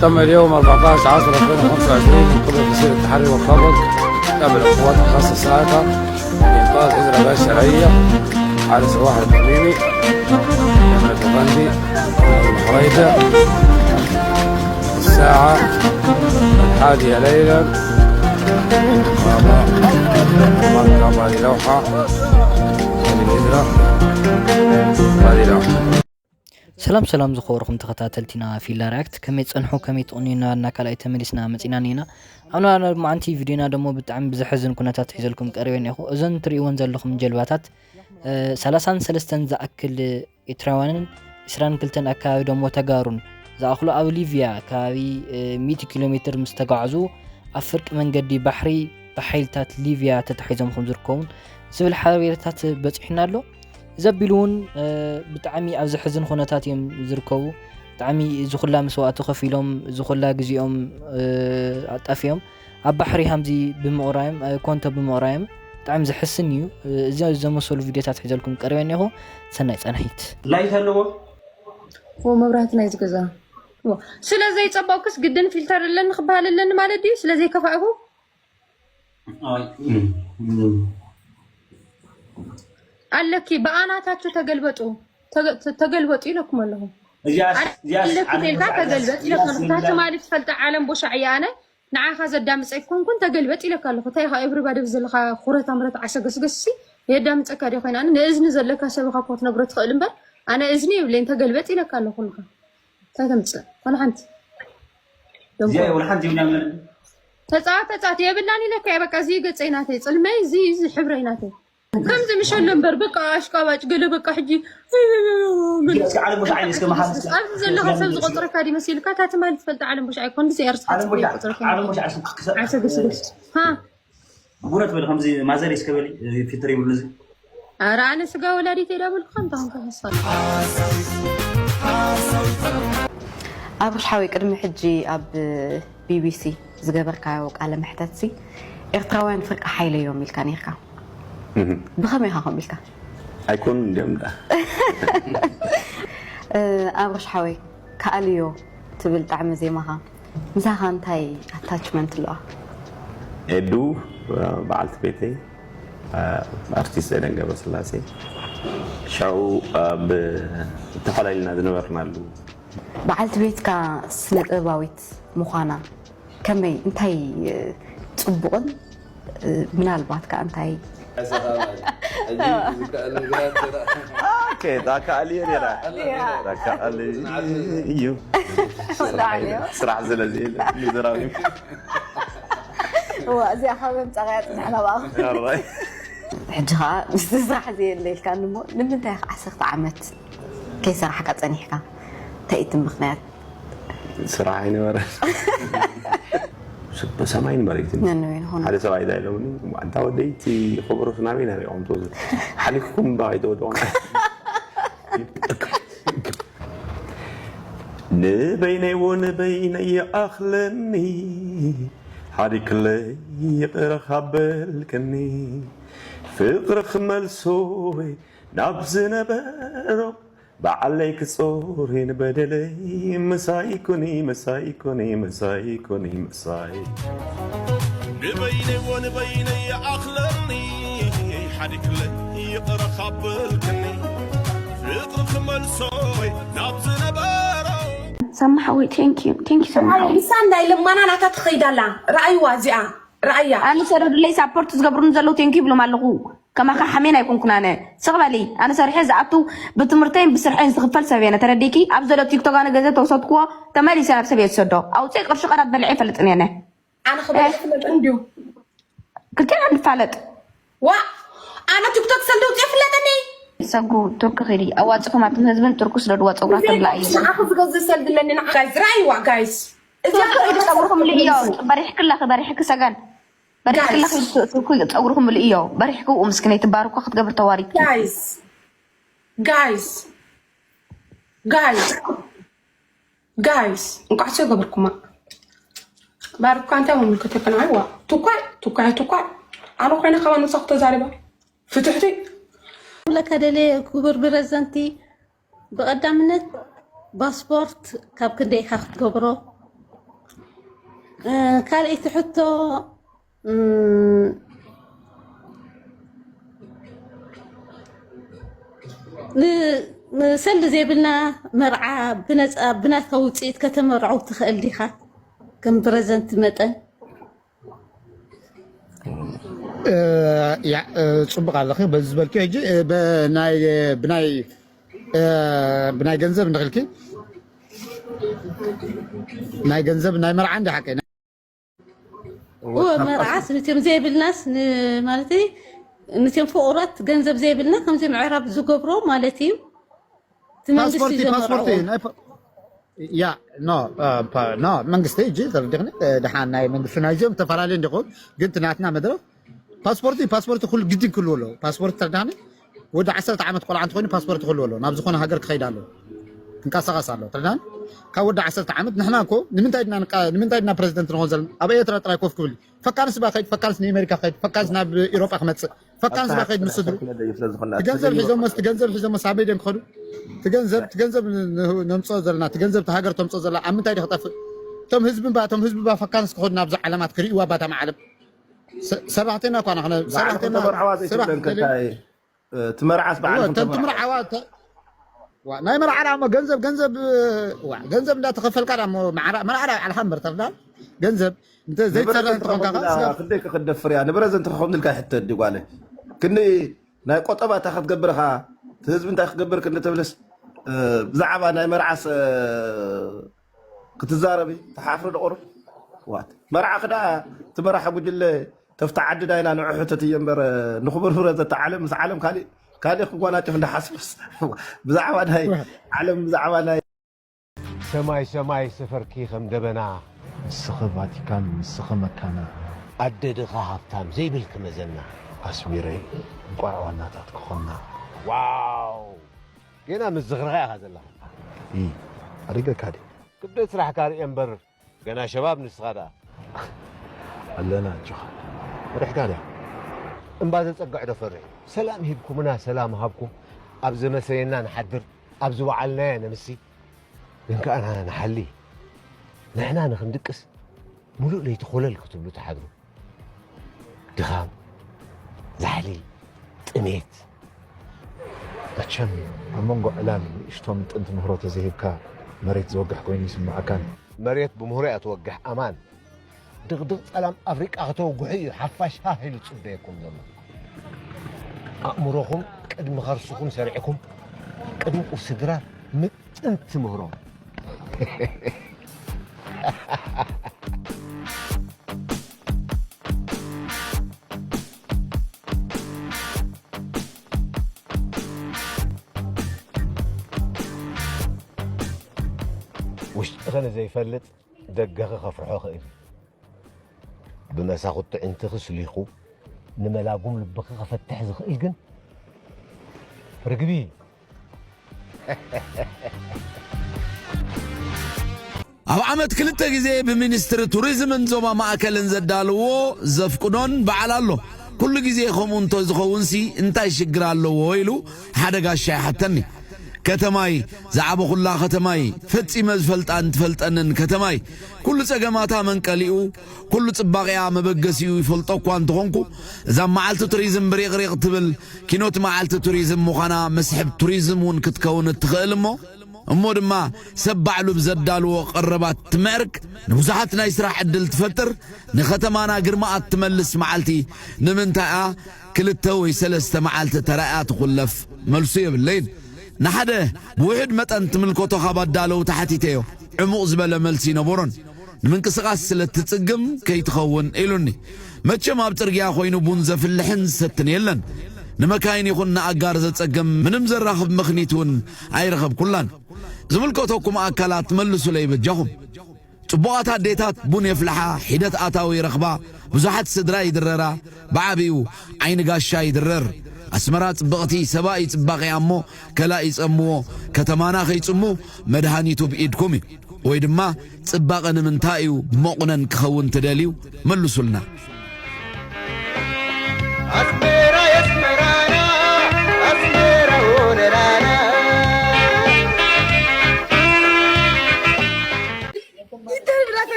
تم اليوم أربعتاش عشرة ألفين وخمسة وعشرين من قبل فصيل التحري والخفض قبل القوات المخصصة إنقاذ هجرة غير شرعية على سواحل الحميمي، جبل البغندي، الحريدة، الساعة الحادية ليلا. بابا، بابا، هذه لوحة. هذه الهجرة. هذه لوحة. ሰላም ሰላም ዝኸበርኩም ተኸታተልቲና ፊላ ሪያክት፣ ከመይ ጸንሑ፣ ከመይ ትቕንዩና? እና ካልኣይ ተመሊስና መጺና ኔና። ኣብ ናባና መዓንቲ ቪድዮና ደሞ ብጣዕሚ ብዘሕዝን ኩነታት ሒዘልኩም ቀሪበ እኒኹ። እዘን ትርእይወን ዘለኹም ጀልባታት፣ እ፣ ሰላሳን ሰለስተን ዝኣክል ኤርትራውያንን ዕስራን ክልተን ኣካባቢ ደሞ ተጋሩን ዝኣኽሉ ኣብ ሊብያ ከባቢ፣ እ፣ ሚእቲ ኪሎ ሜትር ምስ ተጓዕዙ ኣብ ፍርቂ መንገዲ ባሕሪ ብሓይልታት ሊብያ ተታሒዞም ከም ዝርከቡን ዝብል ሓበሬታታት በጺሑና ኣሎ። ዘቢሉ እውን፣ እ፣ ብጣዕሚ ኣብ ዘሕዝን ኩነታት እዮም ዝርከቡ። ብጣዕሚ እዚ ኩላ መስዋእቲ ከፊሎም፣ እዚ ኩላ ግዜኦም፣ እ፣ ኣጣፊኦም ኣብ ባሕሪ ሃምዚ ብምቕራዮም፣ እ፣ ኮንቶ ብምቕራዮም ብጣዕሚ ዘሕስን እዩ። እ፣ እዚ ዘመሰሉ ቪድዮታት ሒዘልኩም ቀሪበ እኒኹ። ሰናይ ጻንሒት። ላይት ኣለዎ? ዎ፣ መብራህቲ ናይዚ ገዛ። ዎ። ስለ ዘይጸበቕኩስ ግድን ፊልተር ኣለኒ ክበሃል ኣለኒ ማለት ድዩ? ስለ ዘይከፋእኩ? ኣይ፣ እም፣ እም። ኣለኪ፣ ብኣናታችሁ ተገልበጡ። ተገ-፣ ተ-፣ ተገልበጡ ኢለኩም ኣለኹ። እዚኣስ-፣ እዚኣስ-፣ ኣለኪ ዓለም ተልካ ቦሻዕ ተገልበጥ እዚኣስ-፣ ኢለኩም ኣለኹ። እዚኣስ-፣ ታች ማለት ትፈልጣ ዓለም ቦሻዕ እያ። ኣነ ንዓኻ ዘዳምጸ ኣይኮንኩን፣ ተገልበጥ ኢለካ ኣለኹ። እንታይ ኢኻ እብሪ ባደብ ዘለኻ ኩረታ ምረት ዓሰ ገስገስሲ የዳምጸካ ዲዩ ኮይና? ኣነ ንእዝኒ ዘለካ ሰብ ኢኻ እኮ ክትነግሮ ትኽእል እምበር፣ ኣነ እዝኒ የብለይን፣ ተገልበጥ ኢለካ ኣለኹ። ኩልኻ እንታይ ተምጽእ? ወላ ሓንቲ። እዚኣ ወላ ሓንቲ ይብላ ማለት። ተጻወት፣ ተጻወት፣ የብላን ኢለካ እየ። በቃ፣ እዚ ገጸይ ናተይ፣ ጽልመይ፣ እዚ፣ እዚ ሕብረይ ናተይ። ከምዚ ምሸሎ እምበር፣ በቃ፣ ኣሽቃባጭ ገለ፣ በቃ፣ ሕጂ፣ እዚኣ እስከ ዓለም ቦሻዕ ዓይኒ እስከ መሓል እስከ ኣብዚ ዘለኻ ሰብ ዝቆጽረካ ድዩ መሲልካ? እታ ትማሊ ትፈልጣ ዓለም ቦሻዕ ኣይኮን፣ እዚ እያ ርስሓት ዓለም ቦሻዕ፣ ዝቆጽረካ። ዓለም ቦሻዕ እስከ ክሰ-፣ ዓሰ ገስገስ። ሃ? ጉረት በል፣ ከምዚ ማዘር እስከ በሊ፣ ፊትር ይብሉ እዚ። ኧረ ኣነ ስጋ ወላዲት እየ ዳበልኩ፣ ከምታ ኾንካ ተስፋ። ኣብርሽ ሓወይ፣ ቅድሚ ሕጂ ኣብ ቢቢሲ ዝገበርካዮ ቃለ መሕተትሲ፣ ኤርትራውያን ፍርቂ ሓይለ እዮም ኢልካ ነይርካ። እህ። ብኸመይ ኢኻ ከምኡ ኢልካ? ኣይኮኑን እንድዮም ደኣ። እ፣ ኣብርሽ ሓወይ፣ ከኣልዮ ትብል ጣዕመ ዜማኻ ምሳኻ እንታይ ኣታችመንት ኣለዋ? ኤዱ፣ በዓልቲ ቤተይ፣ ኣርቲስት ኤደን ገብረስላሴ፣ ሻው ኣብ ተፈላለዩና ዝነበርናሉ። በዓልቲ ቤትካ ስነ ጥበባዊት ምዃና ከመይ፣ እንታይ፣ እ፣ ጽቡቕን፣ እ፣ ምናልባት ከኣ እንታይ? ኦኬ፣ ዳካ ኣልየ ነራ። ዳካ ኣልዩ። ስራሕ ስራሕ ስለዚ የለ፣ ንዘራዊ። እዋ፣ እዚኣ ካብ ምምጻእ እያ ጽናሕና ብኣኹም። ኣራይ። ሕጂ ኸኣ ምስቲ ስራሕ ዘየለ ኢልካኒ እሞ፣ ንምንታይ ኢኻ ዓሰርተ ዓመት ከይሰራሕካ ጸኒሕካ? እንታይ እቲ ምኽንያት? ስራሕ ኣይነበረ። ሰማይን መሬትን። ነነዌን ሆነ። ሓደ ሰብኣይ እንታይ ኢሎምኒ፣ "ኣንታ ወደይ፣ እቲ ከበሮስ ናበይ ናበይ ኢኹም ትወስዱ? ሓሊፍኩም እባ ኣይተወድቑን?" ንበይነይ ዎ ንበይነይ ይኣኽለኒ፣ ሓዲግለይ ይቕረ ካብ በልክኒ፣ ፍቕሪ ክመልሶ ናብ ዝነበሮ፣ ባዕለይ ክጾር ንበደለይ፣ ምሳይ ኩኒ፣ ምሳይ ኩኒ፣ ምሳይ ኩኒ፣ ምሳይ። ንበይነይ ዎ ንበይነይ ይኣኽለኒ፣ ሓዲግለይ ይቕረ ካብ በልክኒ፣ ፍቕሪ ክመልሶ ናብ ዝነበሮ። ሰማ ሓወይ፣ ቴንክ ዩ፣ ቴንክ ዩ ሰማ ሓወይ። ንሳ እንዳይ ለማና ናታ ትኸይድ ኣላ። ረኣይዋ እዚኣ፣ ረኣያ። ኣነ ሰረዱለይ ሳፖርት ዝገብሩኒ ዘለዉ ቴንክ ዩ ይብሎም ኣለኹ። ከማኻ ሓሜን ኣይኮንኩን ኣነ። ስቕ በሊ። ኣነ ሰሪሐ ዝኣቱ ብትምህርተይን ብስርሐይን ዝኽፈል ሰብ እየ። ተረዲእኪ? ኣብ ዘሎ ቲክቶክ ኣነ ገንዘብ ተውሰድክዎ ተመሊሰ ናብ ሰብ እየ ዝሰዶ። ኣውፅኤ ቅርሺ ቀዳድ በልዐ ኣይፈልጥን እየ ኣነ። ኣነ ክበልዕ ፍለጥ እንድዩ። ክልቴና ንፋለጥ። ዋ፣ ኣነ ቲክቶክ ሰልዲ ውፅእ ፍለጠኒ። ሰጉ ቱርኪ ኺዲ ኣዋፅኹም ኣቱም ህዝብን ቱርኪ ስደድዋ ፀጉራ ትብላ እዩ። ንዓኹ ዝገዝእ ሰልዲ ኣለኒ ንዓ። ጋይስ፣ ራእይዋ ጋይስ። እዚኣ ቱርኪ ኺዲ ፀጉርኹም ልእዮ። በሪሕክላ ኺ በሪሕኪ ሰገን። በሪሕክላ ኺ ቱርኪ ፀጉርኹም ልእዮ። በሪሕኪ ብኡ ምስኪነይ ትባርኮ ክትገብር ተዋሪድ። ጋይስ፣ ጋይስ፣ ጋይስ። ጋይስ፣ እንቋዕ ሰው ገበርኩማ። ባርኳ እንታይ ምምልከተካ ንዓይ? ዋ፣ ትኳዕ፣ ትኳዕ፣ ትኳዕ። ኣነ ኮይነ ካባ ንሳ ክተዛሪባ። ፍትሕቲ። ለካ ደሌ ክቡር ፕረዚደንቲ፣ ብቐዳምነት ፓስፖርት ካብ ክንደይ ኢኻ ክትገብሮ? እ፣ ካልኣይቲ ሕቶ፣ እ፣ ን-፣ ንሰልዲ ዘይብልና መርዓ ብነፃ ብናትካ ውፅኢት ከተመርዖ ትኽእል ዲኻ? ከም ፕረዘንት መጠን። እ፣ ያ፣ እ፣ ጽቡቕ ኣለኺ። በዚ ዝበልኪ ሕጂ፣ እ፣ ብናይ፣ ብናይ፣ እ፣ ብናይ ገንዘብ እንድኽልኪ፣ ናይ ገንዘብ፣ ናይ መርዓ እንዲ ሓቀይ፣ ናይ ኦ፣ መርዓስ ንትም ዘይብልናስ ን-፣ ማለት ንትም ፍቑራት ገንዘብ ዘይብልና ከምዚ ምዕራብ ዝገብሮ ማለት እዩ። እቲ መንግስቲ ፓስፖርቲ፣ ፓስፖርቲ፣ ዘመርዖ። ናይ ፓ-፣ ያ፣ ኖ፣ እ፣ ፓ-፣ ኖ፣ መንግስቲ ሕጂ ተረዲኽኒ፣ እ፣ ደሓን ናይ መንግስቲ ናይዚኦም ዝተፈላለዩ እንዲኹም፣ ግን እቲ ናትና መድረኽ ፓስፖርቲ፣ ፓስፖርቲ ኩሉ ግድን ክህልዎ ኣለዎ። ፓስፖርቲ ተረዳኒ፣ ወዲ ዓሰርተ ዓመት ቆልዓ እንተኾይኑ ፓስፖርቲ ክህልዎ ኣለዎ። ናብ ዝኾነ ሃገር ክኸይድ ኣለዎ። ክንቀሳቐስ ኣለዎ። ተረዳኒ? ካብ ወዲ ዓሰርተ ዓመት ንሕና እኮ ንምንታይ ድና ንቃ-፣ ንምንታይ ድና ፕረዚደንት ንኾን ዘለና? ኣብ ኤርትራ ጥራይ ኮፍ ክብል። ፈካንስ ባ ኸይድ፣ ፈካንስ ንኣሜሪካ ኸይድ፣ ፈካንስ ናብ ኢሮጳ ክመጽእ። ፈካንስ ባ ኸይድ ምስ ስድሩ። ትገንዘብ ሒዞሞስ፣ ትገንዘብ ሒዞሞስ ኣበይ ደም ክኸዱ? ትገንዘብ፣ ትገንዘብ ን-፣ ን-፣ ነምጽኦ ዘለና፣ ትገንዘብ ተሃገር ተምጽኦ ዘላ ኣብ ምንታይ ዲ ክጠፍእ? እቶም ህዝቢ ባ፣ እቶም ህዝቢ ባ ፈካንስ ክኸዱ ናብዛ ዓለማት ክርእይዋ ባታ ማዓለም። ሰ-፣ ሰራሕተኛ እኳ ንኽነ-፣ ባዕልኹም ሰራሕተኛ ተመርዓዋ ስራሕ ዘይትብለን ደልዩ። ከታይ? እ፣ ትመርዓስ እወ፣ ባዕልኹም እተን ተመርዓዋ። ትምርዓዋ እተ-፣ ዋ፣ ናይ መርዓ ደኣ እሞ ገንዘብ፣ ገንዘብ፣ ዋ፣ ገንዘብ እንዳተኸፈልካ ደኣ እሞ መርዓ፣ መርዓ ደኣ ባዕልኻ እምበር ተርዳ ገንዘብ እንተ ዘይትሰርሕ ንብረዘንት እንተኾንካ ከኸምላ ከዓ ስጋብ ክንደይ ክኽደፍር እያ? ንብረዘንት ከኸምልካ ይሕተ ድዩ ጓለይ? ክንዲ ናይ ቆጠባ እንታይ ክትገብር ኢኻ? እቲ ህዝቢ እንታይ ክገብር ክንዲ ተብለስ፣ እ፣ ብዛዕባ ናይ መርዓስ፣ እ፣ ክትዛረቢ ትሓፍሪ ዶ ቁሩብ? ዋት። መርዓኺ ደኣ እቲ መራሒ ጉጅለ ተፍቲ ዓዲ ዳይና ንዑ ሕተት እየ እምበር፣ ንኽቡር ፕረዘንት ዓለም ምስ ዓለም ካሊእ፣ ካሊእ ክጓናጨፍ እንዳሓስብስ። ብዛዕባ ናይ ዓለም፣ ብዛዕባ ናይ ሰማይ ሰማይ ሰፈርኪ ከም ደበና። ንስኺ ቫቲካን፣ ንስኺ መካና። ኣደ ድኻ ሃብታም ዘይብልኪ መዘና። ኣስሚረይ እንቋዕ ዋናታት ክኾና። ዋው! ጌና ምስ ዝኽርኻ ኢኻ ዘለኻ። ይ፣ ኣሪገካ ድየ? ክብደት ስራሕካ ርኤ እምበር፣ ገና ሸባብ ንስኻ ደኣ። ኣለና ኣጆኻ። ፈሪሕካ ድያ? እምባ ዘጸግዕ ዶ ፈርሕ? ሰላም ሂብኩምና፣ ሰላም ሃብኩም። ኣብ ዘመሰየና ንሓድር፣ ኣብ ዝወዓልናዮ ነምሲ። ግን ከኣ ንሓሊ። ንሕና ንኽንድቅስ፣ ሙሉእ ለይቲ ኮለል ክትብሉ ትሓድሩ። ድኻም፣ ዛሕሊ፣ ጥሜት። መቸም ኣብ መንጎ ዕላል ንእሽቶ ምጥንቲ ምህሮ ተዘይሂብካ መሬት ዝወግሕ ኮይኑ ይስምዓካን። መሬት ብምህሮ እያ ትወግሕ ኣማን። ድቕድቕ ጸላም ኣፍሪቃ ከተውግሑ እዩ ሓፋሽ ሃህ ኢሉ ዝጽበየኩም ዘሎ። ኣእምሮኹም ቅድሚ ከርስኹም ሰሪዕኩም ቅድሚ ቁርሲ ድራር ምጥንቲ ምህሮ። ውሽጥኺ ንዘይፈልጥ ደገኺ ከፍርሖ ኽእል እዩ። ብመሳኹት ጥዕንትኺ ስሊኹ ንመላጉም ልብኺ ከፈትሕ ዝኽእል ግን ርግቢ እዩ። ኣብ ዓመት ክልተ ግዜ ብሚኒስትሪ ቱሪዝምን ዞባ ማእከልን ዘዳልዎ ዘፍቅዶን በዓል ኣሎ። ኩሉ ግዜ ከምኡ እንተዝኸውንሲ እንታይ ሽግር ኣለዎ ኢሉ ሓደ ጋሻ ይሓተኒ። ከተማይ፣ ዝዓበኹላ ከተማይ፣ ፈጺመ ዝፈልጣን ትፈልጠንን ከተማይ፣ ኩሉ ጸገማታ መንቀሊኡ፣ ኩሉ ጽባቐኣ መበገሲኡ ይፈልጦ እኳ እንተኾንኩ፣ እዛ መዓልቲ ቱሪዝም ብሪቕሪቕ ትብል ኪኖት መዓልቲ ቱሪዝም ምዃና መስሕብ ቱሪዝም እውን ክትከውን እትኽእል እሞ፣ እሞ ድማ ሰብ ባዕሉ ብዘዳልዎ ቀረባት ትምዕርግ፣ ንብዙሓት ናይ ስራሕ ዕድል ትፈጥር፣ ንኸተማና ግርማኣ እትመልስ መዓልቲ ንምንታይኣ ክልተ ወይ ሰለስተ መዓልቲ ተራእያ ትኹለፍ? መልሱ የብለይን። ንሓደ ብውሑድ መጠን ትምልከቶ ካብ ኣዳለዉ ተሓቲተዮ፣ ዕሙቕ ዝበለ መልሲ ይነበሮን። ንምንቅስቓስ ስለ እትጽግም ከይትኸውን ኢሉኒ። መቸም ኣብ ጽርግያ ኮይኑ ቡን ዘፍልሕን ዝሰትን የለን። ንመካይን ይኹን ንኣጋር ዘጸግም ምንም ዘራኽብ ምኽኒት እውን ኣይረኸብኩላን። ዝምልከተኩም ኣካላት መልሱለይ በጃኹም። ጽቡቓት ኣዴታት ቡን የፍልሓ፣ ሒደት ኣታዊ ይረኽባ፣ ብዙሓት ስድራ ይድረራ፣ ብዓቢኡ ዓይኒ ጋሻ ይድረር። ኣስመራ ጽብቕቲ፣ ሰባኢ ጽባቐያ እሞ ከላእ ይጸምዎ፣ ከተማና ከይጽሙ መድሃኒቱ ብኢድኩም እዩ። ወይ ድማ ጽባቐ ንምንታይ እዩ መቑነን ክኸውን ትደልዩ? መልሱልና። ኣስመራ የስመራና፣ ኣስመራ ወለላና።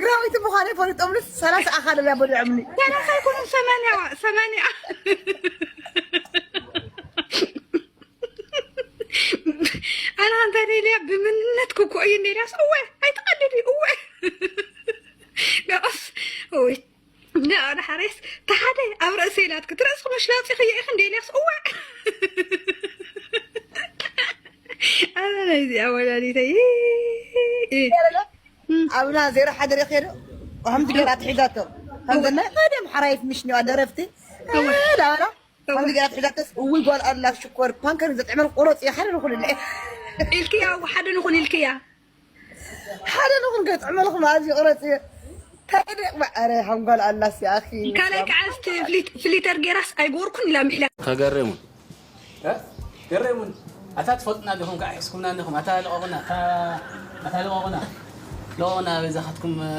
ዳዊት ምዃነይ ፈሊጦምንስ ሰላሳ ኣኻል እያ በሊዖምኒ። ሰላሳ ኣይኮኑን፣ ሰማንያ፣ ሰማንያ። ኣነ ኣንታ ደልያ ብምንነት ክኮ እዩ ደልያስ፣ እወ፣ ኣይትቐልዲ፣ እወ። ደቐስ፣ እወ። ደኣ ሓሬስ ተሓደ ኣብ ርእሲ ኢላትክ ትረእስኩ መሽላጺ ክየ ኢኽን ደልያስ፣ እወ። ኣነ ናይዚ ኣወላዲተይ። ኣብና ዜሮ ሓደ ርኢኺ ዶ? ከምዚ ገይራ ትሒዛቶ። ከምዚ ናይ ቀደም ሓራይፍ ምሽኒዋ ደረፍቲ። ዳበላ። ከምዚ ገይራ ትሒዛቶስ፣ እውይ ጓል ኣላ ሽኮር ፓንከር ዘጥዕመል ቁረጽ እየ፣ ሓደ ንኹን ኢለ። ኢልክያ፣ እው ሓደ ንኹን ኢልክያ። ሓደ ንኹን ገጥዕመልኩም ኣብዚ ቁረጽ እየ። እንታይ ደቕማ? ኣረ፣ ከም ጓል ኣላስ፣ ያ ኣኺ። ካልኣይ ከዓ እስቲ ፍሊት-፣ ፍሊተር ጌራስ ኣይጎርኩን ኢላ ምሒላ። ተገረሙን። እ? ገረሙን። ኣታ ትፈልጡና ዲኹም ከዓ ሒዝኩምና እኒኹም። ኣታ ልቐቑና፣ ኣታ፣ ኣታ ልቐቑና። ልቐቑና በዛኻትኩም፣ እ፣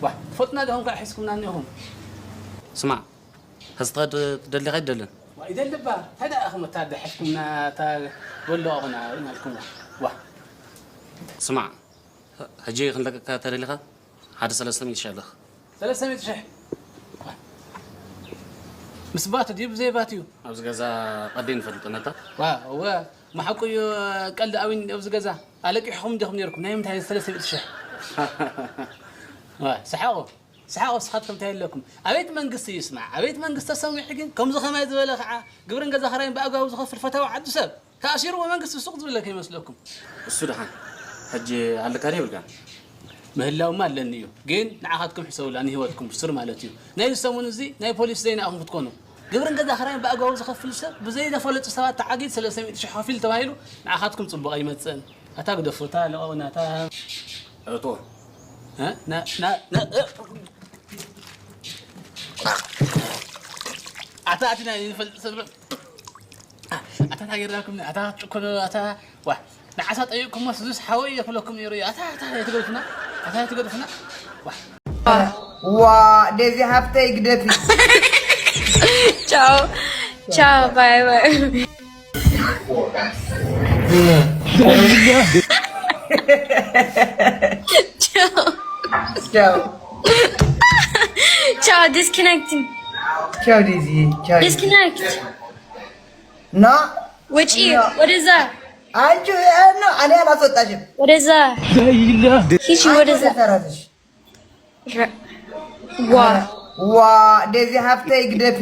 ዋ፣ ትፈልጡና ዲኹም ከዓ ሒዝኩምና እኒኹም። ስማዕ፣ ሕዚ ትኸድ ትደሊኻ ኣይትደልን? ዋ፣ ይደልባ። እንታይ ደኣ ኢኹም እታ ደሓዝኩምና፣ እታ በሉ ልቐቑና ኢልናልኩም። ዋ። ስማዕ፣ ሕጂ ክንለቀካ ተደሊኻ ሓደ ሰለስተ ሚእቲ ሽሕ ኣለኽ። ሰለስተ ሚእቲ ሽሕ? ምስ ባት ድዩ ብዘይ ባት እዩ? ኣብዚ ገዛ ቀዲ ንፈልጥ ነታ። ዋ፣ እወ፣ መሓቁ እዩ። ቀልዲ ኣዊን ኣብዚ ገዛ ኣለቂሕኹም እንዲኹም ነይርኩም። ናይ ምንታይ ሰለስተ ሚእቲ ሽሕ? ዋ፣ ሰሓቑ፣ ሰሓቑ፣ ንስኻትኩም እንታይ ኣለኩም? ኣቤት መንግስቲ እዩ፣ ስማዕ፣ ኣቤት መንግስቲ ተሰሚዑ ግን፣ ከምዚ ከማይ ዝበለ ከዓ ግብርን ገዛ ኽራይን ብኣግባቡ ዝኸፍል ፈታዊ ዓዱ ሰብ። ተኣሲሩ መንግስቲ ሱቕ ዝብለካ ይመስለኩም? እሱ ደሓን ሕጂ ኣለካ ዶ የብልካን? ምህላውማ ኣለኒ እዩ፣ ግን ንዓኻትኩም ሕሰቡላ፣ ንህይወትኩም ብሱር ማለት እዩ። ናይዚ ሰሙን እዚ ናይ ፖሊስ ዜና ኢኹም ክትኮኑ። ግብርን ገዛ ኽራይን ብኣግባቡ ዝኸፍል ሰብ ብዘይ ተፈለጡ ሰባት ተዓጊት ሰለስተ ሚእቲ ሽሕ ከፊል ተባሂሉ ንዓኻትኩም ጽቡቕ ኣይመጽእን። ኣታ ግደፉ፣ እታ ለቐቑና፣ እታ እቶ። እ? ና-፣ ና-፣ ና-፣ እ-፣ ኣታ ኣቲ ናይ ዝፈልጥ ሰብ ኣታ ታገርዳኩም ኣታ ጭኮኖ ኣታ ዋ ንዓሳ ጠይቅኩሞ ስዙስ ሓወይ የክለኩም ነይሩ እዩ። ኣታ ኣታ ኣይትገድፉና ኣታ ኣይትገድፉና ዋ ዋ ደዚ ሃፍተይ ግደፊ። ቻው ቻው ባይ ባይ። ቻው ቻው ቻው። Disconnecting. ቻው ዴዚ ቻው። Disconnect. ና ውጪ ወደዛ። አንቺ ና እኔ አላስወጣሽም። ወደዛ ሂጂ። ወደዛ ሰራተሽ ዋ ዋ ዴዚ ሃፍተይ ግደፊ።